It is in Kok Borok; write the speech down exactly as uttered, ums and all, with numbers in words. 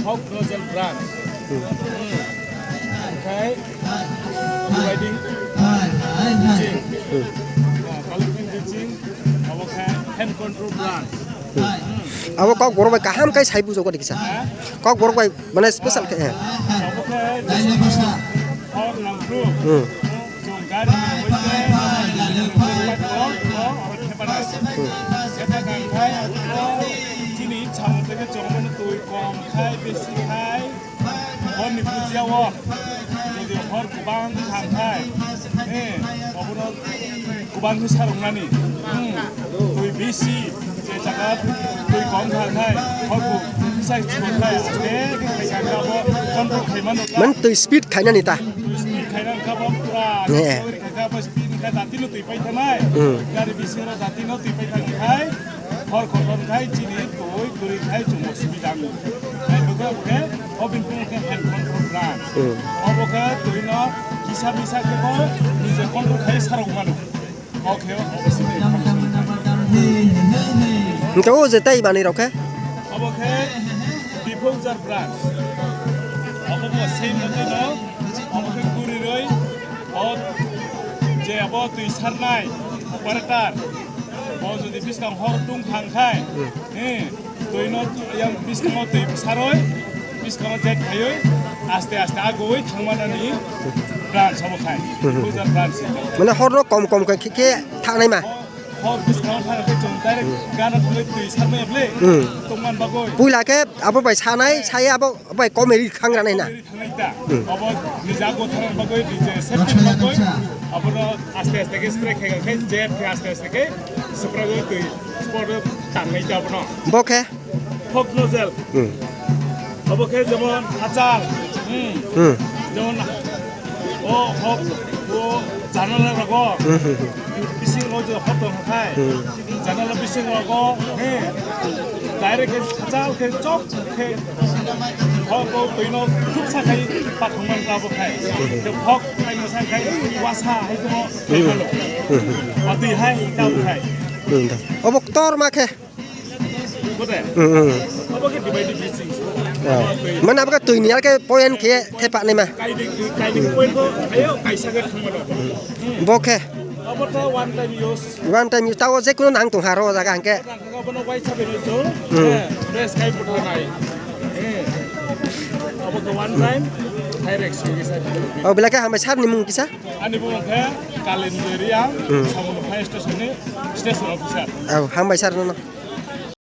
Hog nozzle branch. Hmm. Okhai dividing ditching. Hmm. Ah, collecting ditching. Okhai hand control branch. Hmm. Abo kok borok bai kaham kai sai bujo kori kisa. Ha? Kok borok bai mane special khe. Okhai hog nangkru. Hmm. Chwng gari bai khe, oro thepa nai. Thepa nang khai, chini samung tei chwng bono twi kom khai, besi khai, horni bujiya o, jodi hor kwbang thang khai, eh, obono kwbang khe saroknani. Hmm. Twi bisi, je jaga twi kom thang khai, hor bo sai chwng khai, aste khe khai khai abo control khai mano. Man twi speed khainani ta. Twi speed khainani kha bo pura. Ne. Kha bo speed kha datino twi pai thanai. Hmm. Gari bisingo datino twi pai thang khai. Hor khorton khai chini twi kwrwi khai chwng bo subida ang. Khai bo khe, o bini phung khe hand control branch. Hmm. Obo khe twino kisa misa khe bo nije control khai sarok mano. O khe o bisi ni function. Hwnkhe o je tei manwi rok khe? Obo khe Diphujar branch. Obo bo same motino, obo khe kwrwi rwi, o je abo twi sarnai operator, bo jodi biskang hor tung thang khai, hmm, eh, twi no yang biskango twi saroi, biskango jet khaioi, aste aste agoi thangmanani branch obo khai, hmm, Diphujar branch. Mane hor no kom kom khe, khe thangnai ma? Hor bwskango thangkhe chwng direct gana thangwi twi sarmaya bwle. Hmm. Tongman bagwi. Puila khe abo bai sanai, sai abo bai comedy khangra nai na. Comedy thangnai ta. Hmm. Abo nija go thangna bagwi nija safety bagwi. Abono aste aste khe spray khai khe jet khe aste aste khe spray gwi twi spot o tangnai ta abono. Bo khe? Hog nozzle. Hmm. Obo khe jemon hachal. Hmm. Hmm. Jemon o hog o janala rogo. Hmm, hmm, hmm. Bisingo je hog tong khai. Hmm. Janala bisingo rogo. He. Direct khe hachal khe chok khe. Hog o twino thupsa khai pathangman kabo khai. Hmm. Je hog khai masa khai wasa hai tong khai mano. Hmm, hmm. Atwi hai ta khai. Hmm, ta. Obo ktor ma khe. Bote? Hmm, hmm. Obo khe divided ditching. Oh. Mane abo khe twi ni ar khe point khe thepa nai ma. Kaidi, kaidi point ko ayo kaisa khe thangma dong. Bo khe? Obo khe one time use. One time use. Tao je kuno nang tong haro jaga hangke. Obo no waisa bini to. Hmm. Eh, best kai puthar nai. Eh. Obo khe one time direct sigi sa. Oh, belai khe hambai sir ni mung kisa? Ani bo khe Kalendria, hmm, Samung fire station ni station officer. Oh, hambai sir no.